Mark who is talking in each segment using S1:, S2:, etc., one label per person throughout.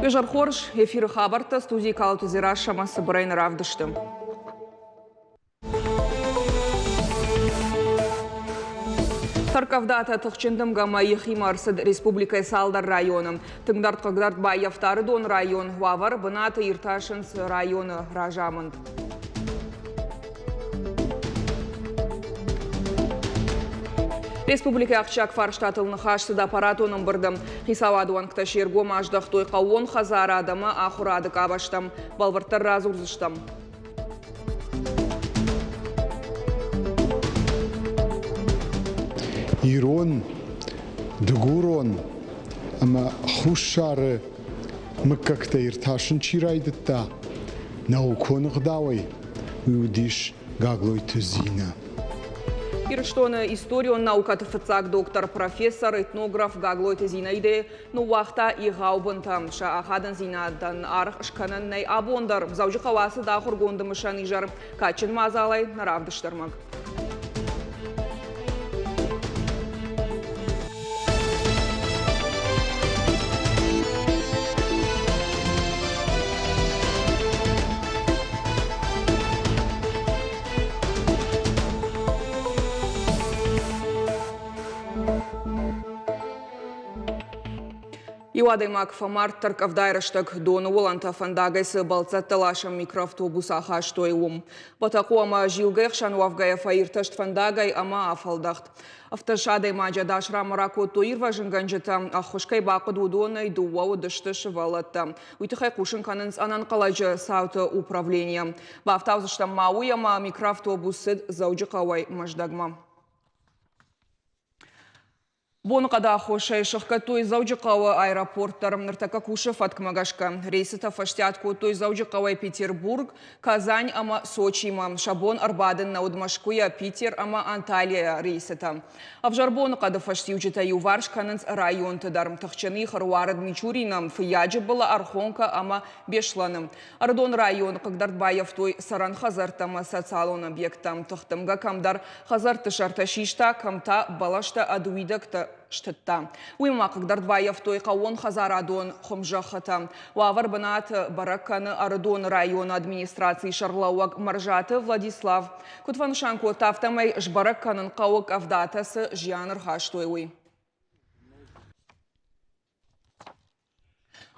S1: Изӕр хорз, эфиры хабӕрттӕ студийы Калоты Дзерассӕмӕ цыбырӕй нӕ равдысты. Тӕрккъӕвдатӕ тыхджын дымгӕмӕ йӕхимӕ ӕрцыд республикӕйы цалдӕр районы. Тынгдӕр хъыгдард баййӕфта Ӕрыдон район. Уавӕр бынаты иртасынц районы разамынд. Республикӕйы ахсджиаг фарстатыл ныхас цыд аппаратон ӕмбырды. Хицауады уӕнгтӕ се ргом аздӕхтой хъӕууон хӕдзарад ӕмӕ ахуырады къабӕзтӕм. Бӕлвырддӕр радзурдзыстӕм.
S2: Ирон, дыгурон ӕмӕ хуссары мыггӕгтӕ иртасын чи райдыдта наукон ӕгъдауӕй, уый уыдис Гаглойты Зинӕ.
S1: Ирыстоны историон наукӕты фыццаг доктор, профессор, этнограф Гаглойты Зинаидӕ ныууагъта егъау бынтӕ. Сӕ ахадындзинадӕн аргъ скӕнӕн нӕй абон дӕр. Дзӕуджыхъӕуы ацыд ахуыргонды мысӕн изӕр. Кадджын мадзалӕй нӕ равдыст ӕрмӕг. Иу адӕймаг фӕмард тӕрккъӕвдайы рӕстӕг доны уылӕнтӕ фӕндагӕй цы бӕлццӕттӕ ласӕн микроавтобус ахастой, уым. Бӕтӕхъо ӕмӕ Зилгӕ ӕхсӕн уӕвгӕйӕ фӕиртӕст фӕндагӕй ӕмӕ афӕлдӕхт. 17 адӕймаджы ӕдас ранмӕ ракодтой ирвӕзынгӕнджытӕ. Ӕххуыс кӕй бахъуыд, уыдонӕй дыууӕ уыдысты сывӕллӕттӕ. Уый тыххӕй хъусын кӕнынц ӕнӕнхъӕлӕджы цауты управленийӕ. Бафтаудзыстӕм ма уый, ӕмӕ микроавтобус цыд Дзӕуджыхъӕуӕй Мӕздӕгмӕ. Боныхъӕды аххосӕй сӕхгӕдтой Дзӕуджыхъӕуы аэропорт дӕр. Ныртӕккӕ кусы фӕткмӕ гӕсгӕ. Рейсытӕ фӕстиат кодтой Дзӕуджыхъӕуӕй Петербург, Казань ӕмӕ Сочимӕ. Сӕ бон ӕрбадын нӕ уыд Мӕскуыйӕ, Питер ӕмӕ Анталияйӕ рейсытӕ. Ӕвзӕр боныхъӕды фӕстиуджытӕ иуварс кӕнынц районты дӕр. Тыхджын их ӕруарыд Мичурины, Фыййаджыбылы, Архонкӕ ӕмӕ Беслӕны. Ӕрыдон район хъыгдард баййӕфтой цӕрӕн хӕдзӕрттӕ ӕмӕ социалон объекттӕ. Тыхдымгӕ кӕмдӕр хӕдзӕртты сӕртӕ систа, кӕм та бӕлӕстӕ ӕд уидӕгтӕ стыдта. Уыимӕ ма хъыгдард баййӕфтой хъӕууонхӕдзарадон хуымзӕххытӕ. Уавӕр бынаты бӕрӕг кӕны Ӕрыдоны районы администрацийы сӕргълӕууӕг Мӕрзаты Владислав. Куыд фӕнысан кодта, афтӕмӕй сбӕрӕг кӕнын хъӕуы къӕвдатӕ цы зиан ӕрхастой, уый.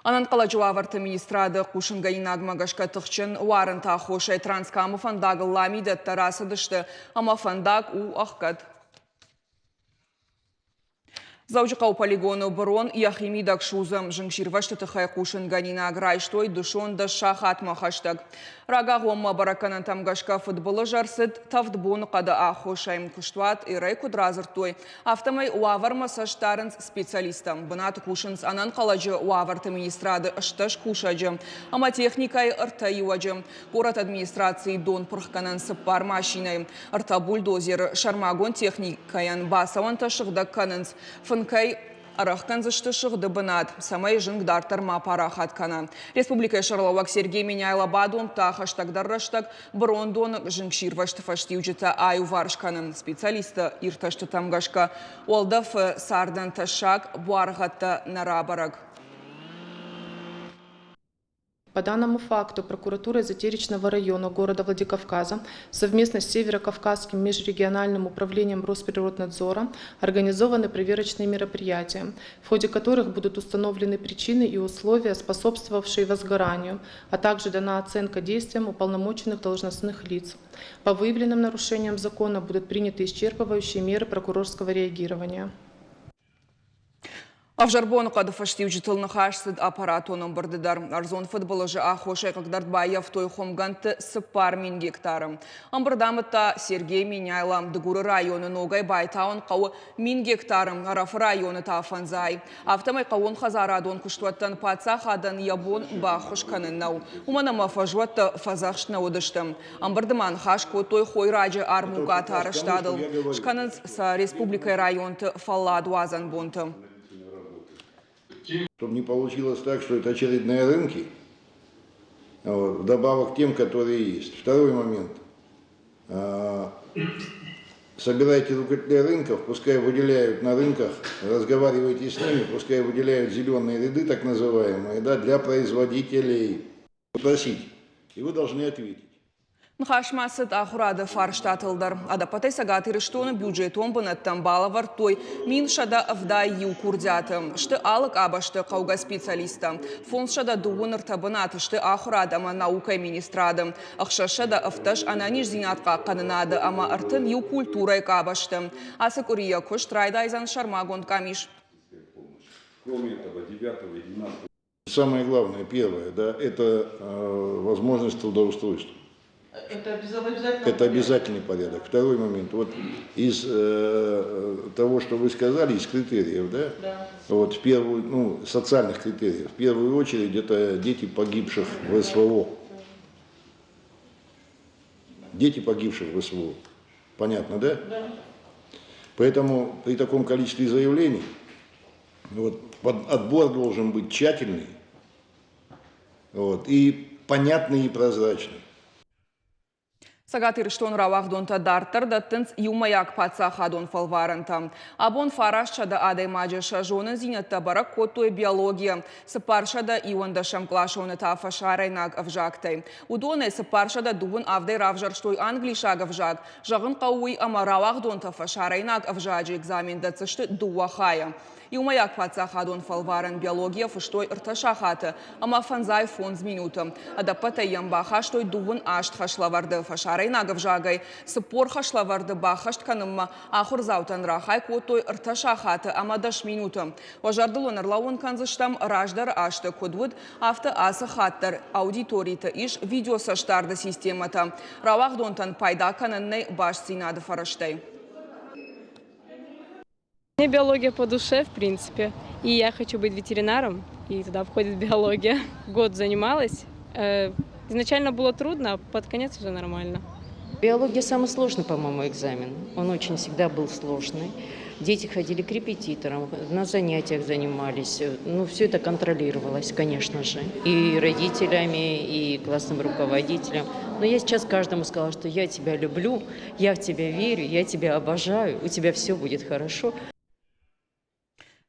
S1: Ӕнӕнхъӕлӕджы уавӕрты министрады хъусынгӕнинагмӕ гӕсгӕ тыхджын уарынты аххосӕй Транскамы фӕндагыл ламидӕттӕ рацыдысты ӕмӕ фӕндаг у ӕхгӕд. Дзӕуджыхъӕуы полигоны бырон йӕхимидӕг судзы. Зынгсирвӕзты тыххӕй хъусынгӕнинаг райстой дысон дӕс сахатмӕ хӕстӕг. Рагагъоммӕ бӕрӕггӕнӕнтӕм гӕсгӕ фыдбылыз ӕрцыд тӕвд боныхъӕды аххосӕй. Куыстуат Ирӕй куыд радзырдтой, Афтӕмӕй уавӕрмӕ цӕст дарынц специалисттӕ. Бынаты кусынц ӕнӕнхъӕлӕджы уавӕрты министрады 18 кусӕджы ӕмӕ техникӕйы ӕртӕ иуӕджы. Горӕты администрацийы донпырхгӕнӕн цыппар машинӕйы, ӕртӕ бульдозеры сӕрмагонд техникӕйӕн бацӕуӕнтӕ сыгъдӕг кӕнынц. Фынкӕй ӕрӕхгӕндзысты сыгъды бынат, цӕмӕй зынг дарддӕр ма парахат кӕна. Республикӕйы сӕргълӕууӕг Сергей Меняйло бадомдта хӕстӕгдӕр рӕстӕг бырондоны зынгсирвӕзты фӕстиуджытӕ аиуварс кӕнын. Специалистты иртӕстытӕм гӕсгӕ уӕлдӕфы цардӕн тӕссаг буаргъӕдтӕ нӕ рабӕрӕг.
S3: По данному факту прокуратура Затеречного района города Владикавказа совместно с Северо-Кавказским межрегиональным управлением Росприроднадзора организованы проверочные мероприятия, в ходе которых будут установлены причины и условия, способствовавшие возгоранию, а также дана оценка действиям уполномоченных должностных лиц. По выявленным нарушениям закона будут приняты исчерпывающие меры прокурорского реагирования.
S1: Ӕвзӕр боныхъӕды фӕстиуджытыл ныхас цыд аппаратон ӕмбырды дӕр. Ӕрдзон фыдбылызы аххосӕй хъыгдард баййӕфтой хуымгӕндты 4000 гектары. Ӕмбырд амыдта Сергей Меняйло. Дыгуры районы ногӕй байтауын хъӕуы 1000 гектары, Ӕрӕфы районы та фӕндзай. Афтӕмӕй хъӕууонхӕдзарадон куыстуӕттӕн паддзахадӕн йӕ бон баххуыс кӕнын нӕу, уымӕн ӕмӕ фӕзуӕттӕ фӕдзӕхст нӕ уыдысты. Ӕмбырды ма ныхас кодтой хойраджы армукъаты арӕзтадыл. Скӕнынц сӕ республикӕйы районты фӕлладуадзӕн бонты.
S4: Чтобы не получилось так, что это очередные рынки, вот, вдобавок к тем, которые есть. Второй момент. Собирайте руководителей рынков, пускай выделяют на рынках, разговаривайте с ними, пускай выделяют зеленые ряды, так называемые, да, для производителей. Просить. И вы должны ответить.
S1: Ныхас ма цыд ахуырады фарстатыл дӕр. Ӕдӕппӕтӕй Цӕгат Ирыстоны бюджетон бынӕттӕм балӕвӕрдтой 1171 курдиаты. Сты алы къабӕзты хъӕугӕ специалисттӕ. 523 бынаты сты ахуырад ӕмӕ наукӕйы министрады, 617 ӕнӕниздзинад хъахъхъӕнынады ӕмӕ 31 культурӕйы къабӕзты. Ацы къуыри йӕ куыст райдайдзӕн сӕрмагонд къамис.
S4: Самое главное, первое, да, это возможность трудоустройства.
S5: Это обязательно?
S4: Это обязательный порядок. Второй момент. Вот из того, что вы сказали, из критериев, да?
S5: Да.
S4: Вот в первую, ну, социальных критериев. В первую очередь это дети погибших в СВО. Дети погибших в СВО. Понятно, да?
S5: Да.
S4: Поэтому при таком количестве заявлений вот, отбор должен быть тщательный, вот, и понятный и прозрачный.
S1: Цӕгат Ирыстоны рауагъдонтӕ дарддӕр дӕттынц иумӕйаг паддзахадон фӕлварӕнтӕ. Абон 900 адӕймаджы сӕ зонындзинӕдтӕ бӕрӕг кодтой биологийӕ, 411 къласоны та фӕсарӕйнаг ӕвзӕгтӕй. Уыдонӕй 427-ӕй равзӕрстой англисаг ӕвзаг. Зӕгъын хъӕуы уый, ӕмӕ рауагъдонтӕ фӕсарӕйнаг ӕвзаджы экзамен дӕтдзысты дыууӕ хайӕ. Иумӕйаг паддзахадон фӕлварӕн биологийӕ фыстой ӕртӕ сахаты ӕмӕ 55 минуты. Ӕдӕппӕтӕй йӕм бахастой 28 хӕслӕвӕрды фӕсарӕйнаг ӕвзагӕй, 40 хӕслӕвӕрды баххӕст кӕнынмӕ ахуырдзаутӕн рахай кодтой ӕртӕ сахаты ӕмӕ дӕс минуты. Уӕ зӕрдыл уын ӕрлӕууын кӕндзыстӕм, раздӕры азты куыд уыд, афтӕ ацы хатт дӕр аудиториты ис видеоцӕстдарды системӕтӕ. Рауагъдонтӕн пайда кӕнӕн нӕй бастдзинады фӕрӕзтӕй.
S6: Мне биология по душе, в принципе. И я хочу быть ветеринаром, и туда входит биология. Год занималась. Изначально было трудно, а под конец уже нормально.
S7: Биология самый сложный, по-моему, экзамен. Он очень всегда был сложный. Дети ходили к репетиторам, на занятиях занимались. Ну, все это контролировалось, конечно же, и родителями, и классным руководителем. Но я сейчас каждому сказала, что я тебя люблю, я в тебя верю, я тебя обожаю, у тебя все будет хорошо.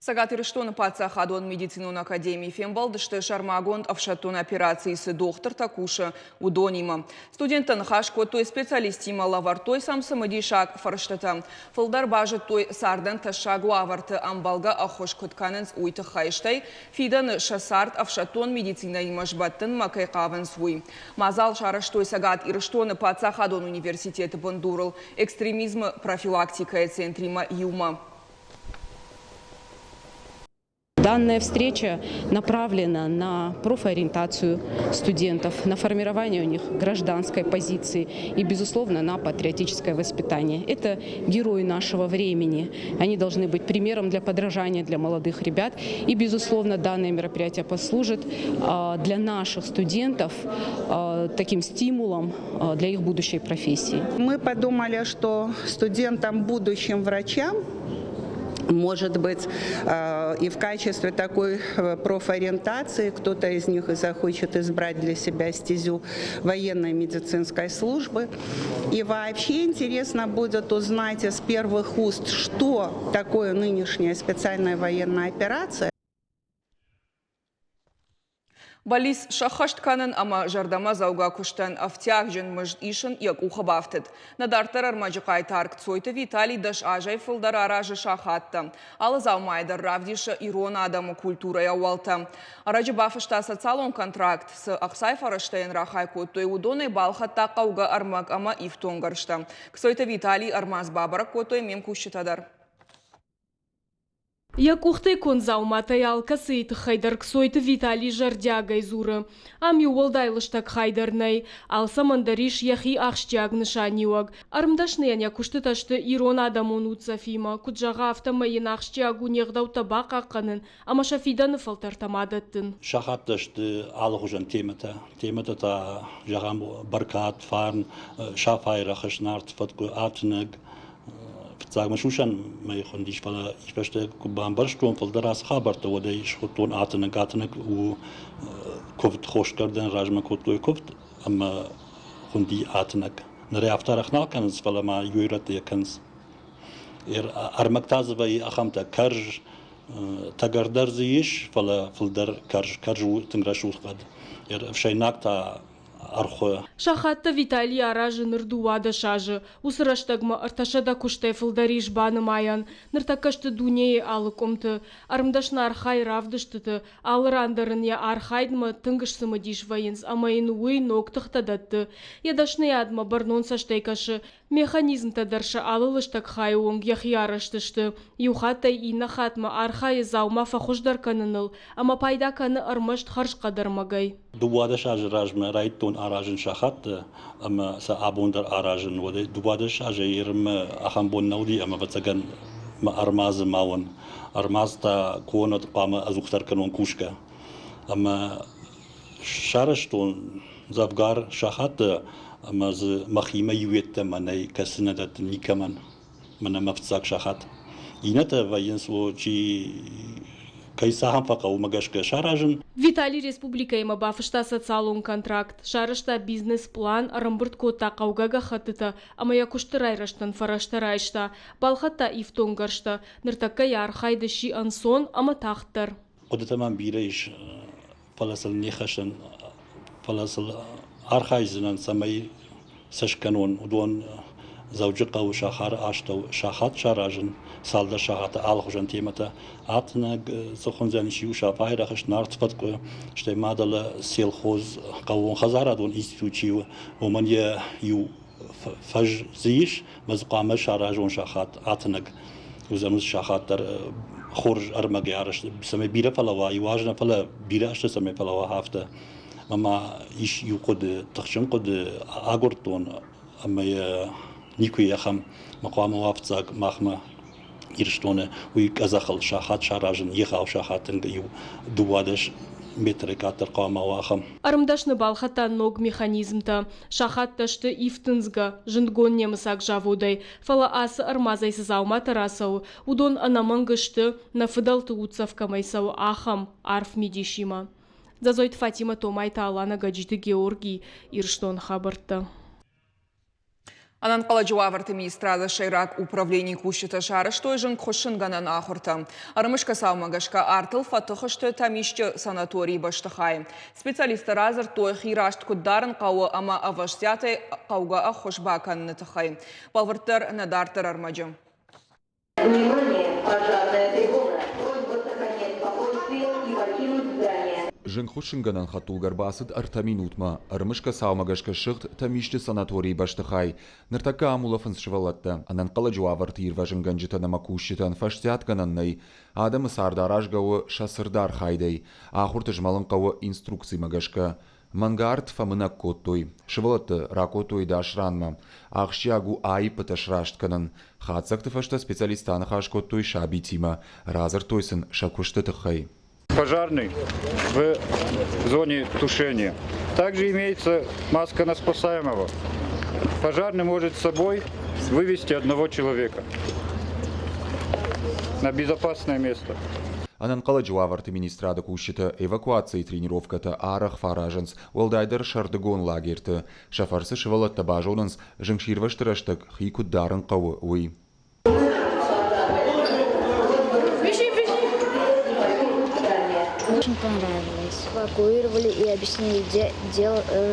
S1: Цӕгат Ирыстоны паддзахадон медицинон академийы фембӕлдысты сӕрмагонд ӕфсӕддон операцийы цы дохтыртӕ кусы, уыдонимӕ. Студенттӕ ныхас кодтой специалисттимӕ, лӕвӕрдтой сӕм цымыдисаг фӕрстытӕ. Фылдӕр базыдтой, цардӕн тӕссаг уавӕрты ӕмбӕлгӕ ӕххуыс куыд кӕнынц, уый тыххӕй, стӕй фидӕны сӕ цард ӕфсӕддон медицинӕимӕ сбӕттынмӕ кӕй хъавынц, уый. Мадзал сарӕзтой Цӕгат Ирыстоны паддзахадон университеты бындурыл экстремизмы профилактикӕйы центримӕ иумӕ.
S8: Данная встреча направлена на профориентацию студентов, на формирование у них гражданской позиции и, безусловно, на патриотическое воспитание. Это герои нашего времени. Они должны быть примером для подражания для молодых ребят. И, безусловно, данное мероприятие послужит для наших студентов таким стимулом для их будущей профессии.
S9: Мы подумали, что студентам, будущим врачам, может быть, и в качестве такой профориентации кто-то из них и захочет избрать для себя стезю военной медицинской службы. И вообще интересно будет узнать из первых уст, что такое нынешняя специальная военная операция.
S1: Бӕллиц сӕххӕст кӕнын ӕмӕ зӕрдӕмӕдзӕугӕ куыстӕн ӕфтиагджын мызд исын йӕ къухы бафтыд. Нӕ дарддӕр ӕрмӕджы хъайтар Кцойты Виталий 10 азӕй фылдӕр аразы сахаттӕ. Алы дзаумайы дӕр равдисы ирон адӕмы культурӕйы ӕууӕлтӕ. Ӕрӕджы бафыста социалон контракт, цы ӕхцайы фӕрӕзтӕ йын рахай кодтой, уыдонӕй балхӕдта хъӕугӕ ӕрмӕг ӕмӕ ифтонггӕрзтӕ. Кцойты Виталий ӕрмадз бабӕрӕг кодтой ме мкусджытӕ дӕр.
S6: Йӕ къухтӕй конд дзауматӕй алкӕцыйы тыххӕй дӕр Кцойты Виталий зӕрдиагӕй дзуры. Ам иу уӕлдай лыстӕг хай дӕр нӕй, алцӕмӕн дӕр ис йӕхи ахсджиаг нысаниуӕг. Ӕрмдӕсныйӕн йӕ куыстытӕ сты ирон адӕмон уддзӕфимӕ. Куыд зӕгъы, афтӕмӕй йын ахсджиаг у не гъдӕуттӕ бахъахъхъӕнын ӕмӕ сӕ фидӕны фӕлтӕртӕм адӕттын.
S10: Сахаттӕ сты алыхуызӕн темӕтӕ. Темӕтӕ та, зӕгъӕм, бӕркад, фарн, сафайы рӕхыс, нарт фӕткъуы, атынӕг, Фыццаг мӕ сусӕн мӕй хуындис, фӕлӕ фӕстӕ куы бамбӕрстон фылдӕр ацы хабӕрттӕ, уӕд ӕй схуыдтон Атынӕг. Атынӕг у куывд, хосгӕрдӕн размӕ кодтой куывд ӕмӕ хуынди Атынӕг. Ныр ӕй афтӕ арӕх нал кӕнынц, фӕлӕ ма иу ирӕтты йӕ кӕнынц. Ӕрмӕг та дзы вӕййы ахӕмтӕ кӕрз, тӕгӕрдӕр дзы ис, фӕлӕ фылдӕр кӕрз, кӕрз у тынг рӕсугъд хъӕд. Ӕфсӕйнаг та ӕрхуы.
S6: Сахаттӕ Виталий аразы ныр 12 азы. Уыцы рӕстӕгмӕ 300 куыстӕй фылдӕр ис банымайӕн. Ныртӕккӕ сты дунейы алы къуымты. Ӕрмдӕсны архайы равдыстыты, алы ран дӕр ын йӕ архайдмӕ тынг сцымыдис вӕййынц ӕмӕ йын уый ног тыхтӕ дӕтты. Йӕ дӕсныйадмӕ бӕрнон цӕстӕй кӕсы. Механизмтӕ дӕр сӕ алы лыстӕг хайы онг йӕхи арӕзт сты. Иу хаттӕй иннӕ хатмӕ архайы дзаума фӕхуыздӕр кӕныныл ӕмӕ пайда кӕны ӕрмӕст хӕрзхъӕд ӕрмӕгӕй.
S10: 12 азы размӕ райдыдтон аразын сахаттӕ ӕмӕ сӕ абон дӕр аразын. Уӕдӕй 12 азӕй ерынмӕ ахӕм бон нӕ уыди ӕмӕ ӕвӕццӕгӕн мӕ ӕрмадзы ма уон. Ӕрмадз та куы хъуамӕ ӕдзухдӕр кӕнон кусгӕ. Ӕмӕ сарӕзтон дзӕвгар сахаттӕ ӕмӕ дзы мӕхимӕ иу йеддӕмӕ нӕй, кӕцы нӕ дӕттын никӕмӕн. Мӕнӕ мӕ фыццаг сахат. Иннӕтӕ вӕййынц, о, чи кӕй цахӕм фӕхъӕуы, уымӕ гӕсгӕ саразын.
S6: Виталий республикӕимӕ бафыста социалон контракт, сарӕзта бизнес-план, ӕрӕмбырд кодта хъӕугӕ гӕххӕттытӕ ӕмӕ йӕ куысты райрӕзтӕн фӕрӕзтӕ райста, балхӕдта ифтонггӕрзтӕ. Ныртӕккӕ йӕ архайд сси ӕнцон ӕмӕ тагъддӕр.
S10: Хъуыдытӕ мӕм бирӕ ис, фӕлӕ сыл не хӕссын, фӕлӕ сыл архайдзынӕн, цӕмӕй сӕ скӕнон. Уыдон Дзӕуджыхъӕуы сахары астӕу сахат саразын, цалдӕр сахаты алыхуызон темӕтӕ. Атынӕг цы хуындзӕнис иу Сафайы рӕхыс, Нарт фӕткъуы, стӕй ма дӕлӕ селхоз хъӕууонхӕдзарадон институт чи у, уымӕн йӕ иу фӕз дзы ис, мӕ дзы хъуамӕ саразон сахат атынӕг. Уыдзӕн уыцы сахат дӕр хорз ӕрмӕгӕй арӕзт, цӕмӕй бирӕ фӕлӕууа, иу аз нӕ, фӕлӕ бирӕ азты цӕмӕй фӕлӕууа, афтӕ. Ӕмӕ ма ис иу хъуыды, тыхджын хъуыды агуырдтон ӕмӕ йӕ никуы ахӕм мӕ хъуамӕ уа фыццаг махмӕ Ирыстоны, уый къӕдзӕхыл сахат саразын, егъау сахат иу 12 метры къаддӕр хъуамӕ уа ахӕм.
S6: Ӕрмдӕсны балхӕдта ног механизмтӕ. Сахаттӕ сты ифтындзгӕ, зындгонд немыцаг заводӕй, фӕлӕ ацы ӕрмадзӕй цы дзауматӕ рацӕуы, уыдон ӕнӕмӕнг сты, нӕ фыдӕлты уддзӕф кӕмӕй цӕуы, ахӕм арф мидисимӕ. Дзӕдзойты Фатимӕ, Томайты Алана, Гаджиты Георгий, Ирыстоны хабӕрттӕ.
S1: Ӕнӕнхъӕлӕджы уавӕрты министрады сӕйраг управленийы кусджытӕ сарӕзтой зынгхуыссынгӕнӕн ахуыртӕ. Ӕрымысгӕ цаумӕ гӕсгӕ артыл фӕтых сты Тӕмисчъы санаторийы бӕстыхайы. Специалисттӕ радзырдтой, хи раст куыд дарын хъӕуы ӕмӕ ӕвӕстиатӕй хъӕугӕ ӕххуыс бакӕныны тыххӕй. Бӕлвырддӕр нӕ дарддӕр ӕрмӕджы.
S11: Внимание! Пожарная тревога! Просьба сохранять спокойствие и покинуть здание.
S12: Зынгхуыссынгӕнӕн хӕдтулгӕ ӕрбацыд ӕртӕ минутмӕ. Ӕрымысгӕ цаумӕ гӕсгӕ ссыгъд Тӕмисчъы санаторийы бӕстыхай. Ныртӕккӕ ам улӕфынц сывӕллӕттӕ. Ӕнӕнхъӕлӕджы уавӕрты ирвӕзынгӕнджытӕн ӕмӕ кусджытӕн фӕстиатгӕнӕн нӕй. Адӕмы цард аразгӕ у сӕ цырд архайдӕй. Ахуырты змӕлын хъӕуы инструкцимӕ гӕсгӕ. Мӕнгард фӕмынӕг кодтой. Сывӕллӕтты ракодтой дӕс ранмӕ. Ахсджиаг у аиппытӕ сраст кӕнын. Хатдзӕгты фӕстӕ специалисттӕ аныхас кодтой сабитимӕ, радзырдтой сын сӕ куысты тыххӕй.
S13: Пожарный в зоне тушения. Также имеется маска на спасаемого. Пожарный может с собой вывести одного человека на безопасное место.
S12: Ӕнӕнхъӕлӕджы уавӕрты министрады кусджытӕ эвакуацийы тренировкӕтӕ арӕх фӕаразынц, уӕлдайдӕр сӕрдыгон лагерьты. Сӕ фӕрцы сывӕллӕттӕ базонынц, зынгсирвӕзты рӕстӕг хи куыд дарын хъӕуы, уый.
S14: Очень понравилось. Эвакуировали и объяснили,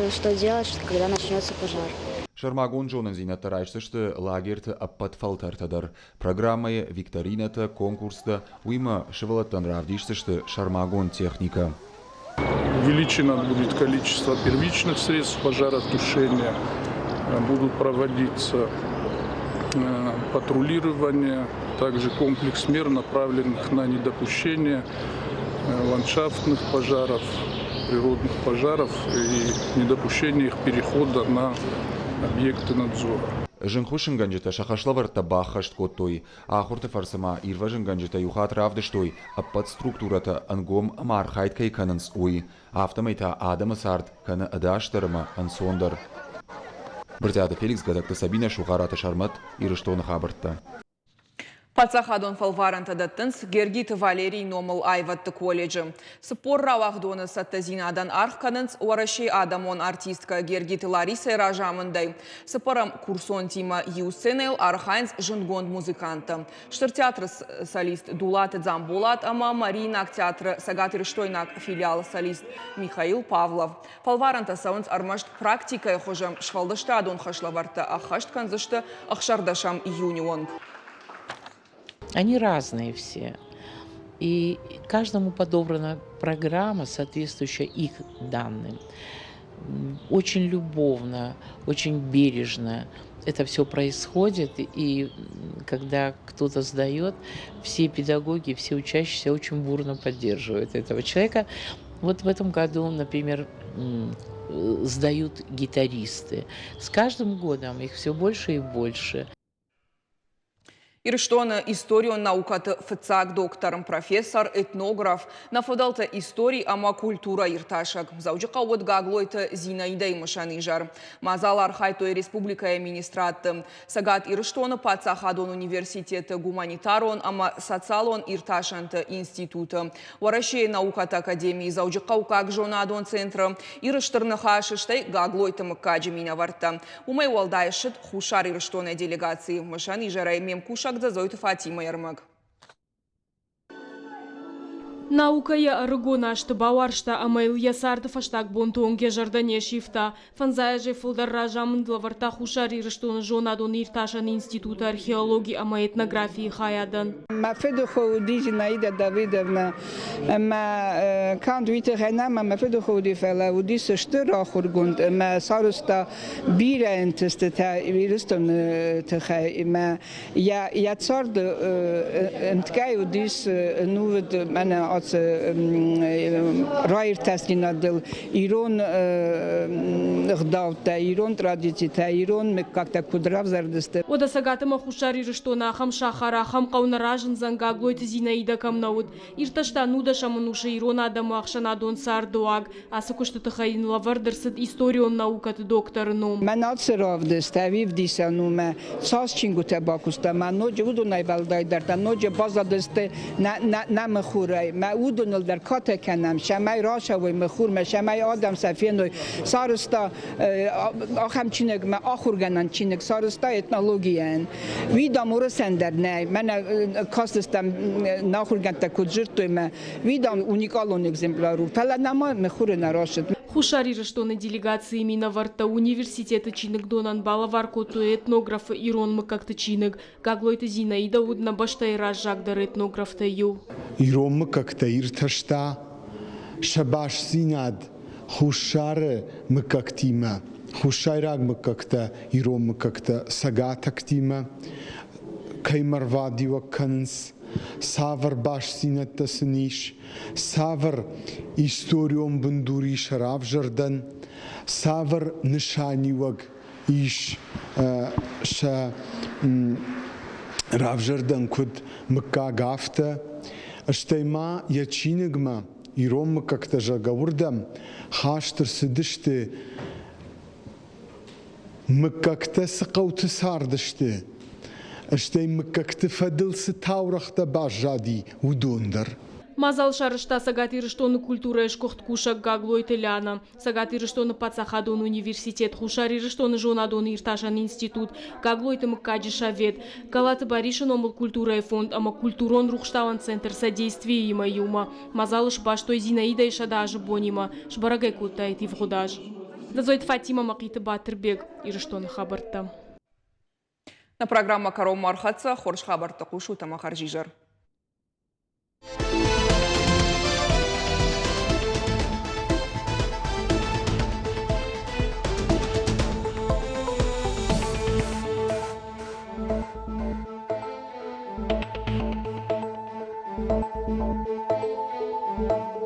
S14: что делать, когда начнется пожар.
S12: Сӕрмагонд зонындзинӕдтӕ райсдзысты лагерьты ӕппӕт фӕлтӕртӕ дӕр. Программӕйы викторинӕтӕ, конкурстӕ, уыимӕ сывӕллӕттӕн равдисдзысты сӕрмагонд техникӕ.
S15: Увеличено будет количество первичных средств пожаротушения, будут проводиться патрулирование, также комплекс мер, направленных на недопущение ландшафтных пожаров, природных пожаров и недопущение их перехода на объекты надзора.
S12: Зынгхуыссынгӕнджытӕ сӕ хӕслӕвӕрдтӕ баххӕст кодтой. Ахуырты фӕрцы ма ирвӕзынгӕнджытӕ иу хатт равдыстой, ӕппӕт структурӕтӕ ӕнгом ӕмархайд кӕй кӕнынц, уый. Афтӕмӕй та адӕмы цард кӕны ӕдасдӕр ӕмӕ ӕнцондӕр. Брытъиаты Феликс, Гӕдӕгты Сабинӕ, Сугъараты Сӕрмӕт, Ирыстоны хабӕрттӕ.
S1: Паддзахадон фӕлварӕнтӕ дӕттынц Гергиты Валерийы номыл аивӕдты колледжы. 40 рауагъдоны цӕттӕдзинадӕн аргъ кӕнынц Уӕрӕсейы адӕмон артисткӕ Гергиты Ларисӕйы разамындӕй. Цыппӕрӕм курсонтимӕ иу сценӕйыл архайынц зындгонд музыканттӕ. Стыр театры солист Дулаты Дзамболат ӕмӕ Мариинаг театры цӕгатирыстойнаг филиалы солист Михаил Павлов. Фӕлварӕнтӕ цӕуынц ӕрмӕст практикӕйы хуызы, сфӕлдыстадон хӕслӕвӕрдтӕ ӕххӕст кӕндзысты 16 июны онг.
S16: Они разные все. И каждому подобрана программа, соответствующая их данным. Очень любовно, очень бережно это все происходит. И когда кто-то сдает, все педагоги, все учащиеся очень бурно поддерживают этого человека. Вот в этом году, например, сдают гитаристы. С каждым годом их все больше и больше.
S1: Ирыстоны историон наукӕты фыццаг доктор, профессор, этнограф, нӕ фыдӕлты истори ӕмӕ культурӕ иртасӕг Дзӕуджыхъӕуы уыд Гаглойты Зинаидӕйы мысӕн изӕр. Мадзалы архайдтой республикӕйы министрадты, Цӕгат Ирыстоны паддзахадон университеты гуманитарон ӕмӕ социалон иртасӕнты институты, Уӕрӕсейы наукӕты академийы Дзӕуджыхъӕуккаг зонадон центры, Иры Стыр Ныхасы, стӕй Гаглойты мыггаджы минӕвӕрттӕ. Уымӕй уӕлдай ссыд Хуссар Ирыстонӕй делегаци. Мысӕн изӕрӕй ме мкусӕг Дзӕдзойты Фатимӕйы ӕрмӕг.
S6: Наукӕ йӕ ӕрыгон азты бауарзта ӕмӕ йыл йӕ царды фӕстаг бонты онг йӕ зӕрдӕ не сивта. Фӕндзай азӕй фылдӕр разамынд лӕвӕрдта Хуссар Ирыстоны зонадон-иртасӕн институты археологи ӕмӕ этнографийы хайадӕн.
S17: Мӕ фыдыхо уыди Зинаида Давыдовна ӕмӕ канд уый тыххӕй нӕ, ӕмӕ мӕ фыдыхо уыди, фӕлӕ уыдис стыр ахуыргонд ӕмӕ сарӕзта бирӕ ӕнтыстытӕ Ирыстоны тыххӕй ӕмӕ йӕ царды ӕмткӕй уыдис ӕнувыд мӕнӕ ацы раиртасдзинадыл ирон ӕгъдӕуттӕ, ирон традицитӕ, ирон мыггӕгтӕ куыд равзӕрдысты.
S6: Уӕдӕ Цӕгат ӕмӕ Хуссар Ирыстоны ахӕм сахар, ахӕм хъӕу нӕ разындзӕн, Гаглойты Зинаидӕ кӕм нӕ уыд. Иртӕста нудӕсӕм ӕнусы ирон адӕмы ӕхсӕнадон царды уаг. Ацы куысты тыххӕй йын лӕвӕрд ӕрцыд историон наукӕты докторы ном.
S17: Мӕн ацы равдыст ӕви ӕвдисӕн у мӕ цас чингуытӕ бакуыста, мӕ ноджы уыдонӕй уӕлдайдӕр та ноджы баззадысты нӕ мыхуырӕй. Мӕ уыдоныл дӕр катӕ кӕнӕм, цӕмӕй рацӕуой мыхуырмӕ, цӕмӕй адӕм сӕ феной. Сарӕзта ахӕм чиныг, мӕ ахуыргӕнӕн чиныг сарӕзта этнологийӕн. Уый дам уырысӕн дӕр нӕй. Мӕнӕ кастыстӕм нӕ ахуыргӕндтӕ куыд дзырдтой, мӕ Уый, дам, уникалон экземпляр у, фӕлӕ нӕма мыхуыры нӕ рацыд.
S6: Хуссар Ирыстоны делегацийы минӕвӕрттӕ университеты чиныгдонӕн балӕвар кодтой этнографы ирон мыггӕгты чиныг. Гаглойты Зинаидӕ уыд нӕ бӕстӕйы раззагдӕр этнографтӕй иу.
S2: Ирон мыггӕгтӕ иртӕста сӕ бастдзинад Хуссары мыггӕгтимӕ, хуссайраг мыггӕгтӕ ирон мыггӕгтӕ цӕгатӕгтимӕ кӕй мӕрвадиуӕг кӕнынц, цавӕр бастдзинӕдтӕ сын ис, цавӕр историон бындур ис равзӕрдӕн, цавӕр нысаниуӕг ис сӕ равзӕрдӕн куыд мыггаг, афтӕ. Стӕй ма йӕ чиныгмӕ ирон мыггӕгтӕ, зӕгъгӕ, уырдӕм хаст ӕрцыдысты Мыггӕгтӕ цы хъӕуты цардысты, стӕй мыггӕгты фӕдыл цы таурӕгътӕ баззади, уыдон дӕр.
S6: Мадзал сарӕзта Цӕгат Ирыстоны культурӕйы сгуыхт кусӕг Гаглойты Лиана, Цӕгат Ирыстоны паддзахадон университет, Хуссар Ирыстоны зонадон-иртасӕн институт, Гаглойты мыггаджы совет, Галаты Барисы номыл культурӕйы фонд ӕмӕ культурон-рухстауӕн центр «Содействие»-имӕ иумӕ. Мадзалы сбастой Зинаидӕйы 100 азы бонимӕ, сбӕрӕг ӕй кодтаид ивгъуыд аз. Дзойты Фатимӕ Мӕхъиты Батырбег, Ирыстоны хабӕрттӕ.
S1: Нӕ программӕ кӕронмӕ ӕрхӕццӕ. Хорз хабӕрттӕ хъусут ӕмӕ хӕрзизӕр.